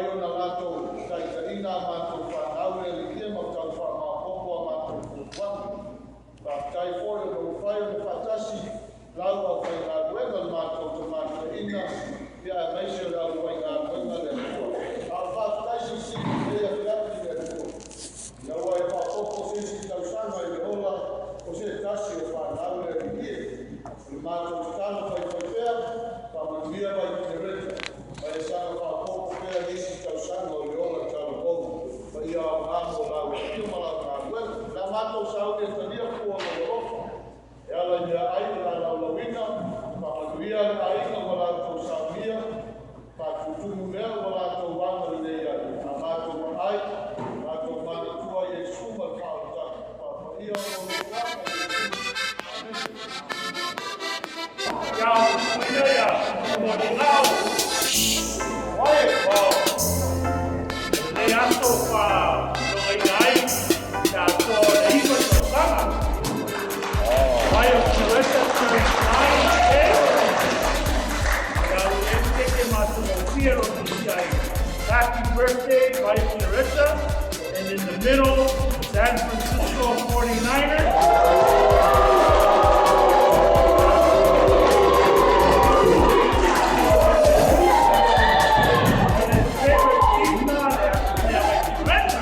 Mafai ona latou taitaiina a matou fanau le Alii e ma tau faamaopoopo a matou fuafuaga. Faafetai foi ona ua mafai ona faatasi lau aufaigaluega le matou Tama Toeaina, ia aemaise o le aufaigaluega a le Atua. A o le faafetai silisili i lenei afiafi i le Atua, ina ua e faaopoopo se isi tausaga i le ola o se tasi o fanau le Alii e. O le matou tatalo faifaipea, faamanuia Vaitinereta, ma ia saga faaopoopo pea nisi tausaga o le ola talavou, ma ia aoga mo lau afio ma lau galuega. O le a matou sauni e talia fua o lou alofa, e ala i meaai o le a laulauina, faamanuia le aiga ua latou saunia, faatutumu mea ua latou agalelei ai, a matou vaai, matou manatua Iesu ma le faaolataga, faapaia o lou lotoaga Iesu. Amene. Ia tutuina ia Tumanigao. Wow. Lenei aso faailogaina ai le atoa o le 9 tausaga. Vai o Kiweta turns 9 today. Ia ua le keke matagofie lona isi ai. Happy birthday, Vai Kiweta. And in the middle, San Francisco 49ers. And his favorite team na le Vai Kiweta.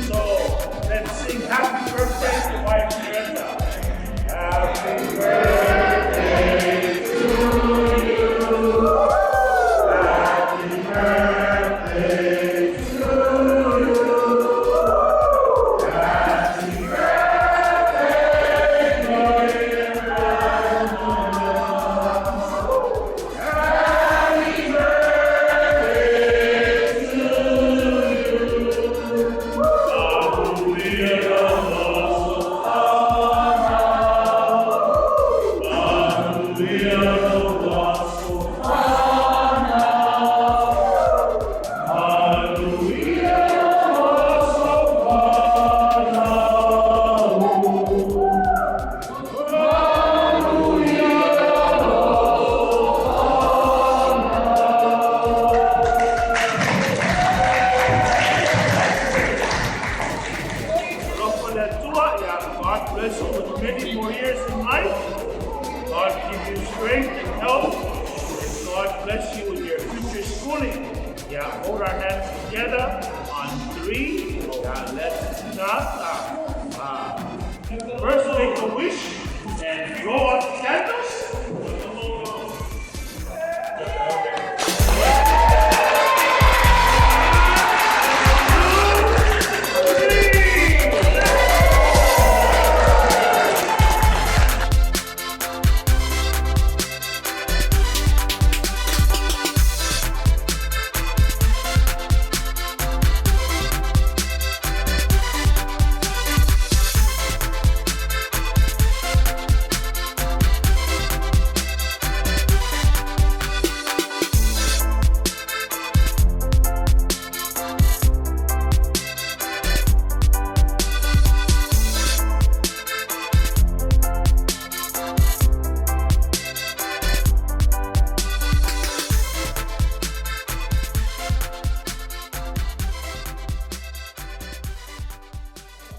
So let's sing happy birthday to Vai Kiweta. Happy birthday to you. Happy birthday to you. Happy birthday, dear Happy birthday to you. Manuia lo aso Manuia lo aso Manuia lo aso fanau. Manuia lo aso Alofa le Atua, ia God bless you with many more years in life. God give you strength and health. And God bless you with your future schooling. Yeah, hold our hands together on three. Yeah, let's start. First, make a wish and blow out the candles. Three.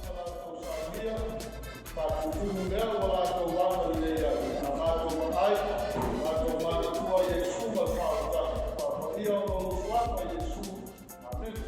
Ma latou saunia, faatutumu mea ua latou agalelei ai, a matou vaai, matou manatua Iesu ma le faaolataga, faapaia o lou lotoaga Iesu. Amene.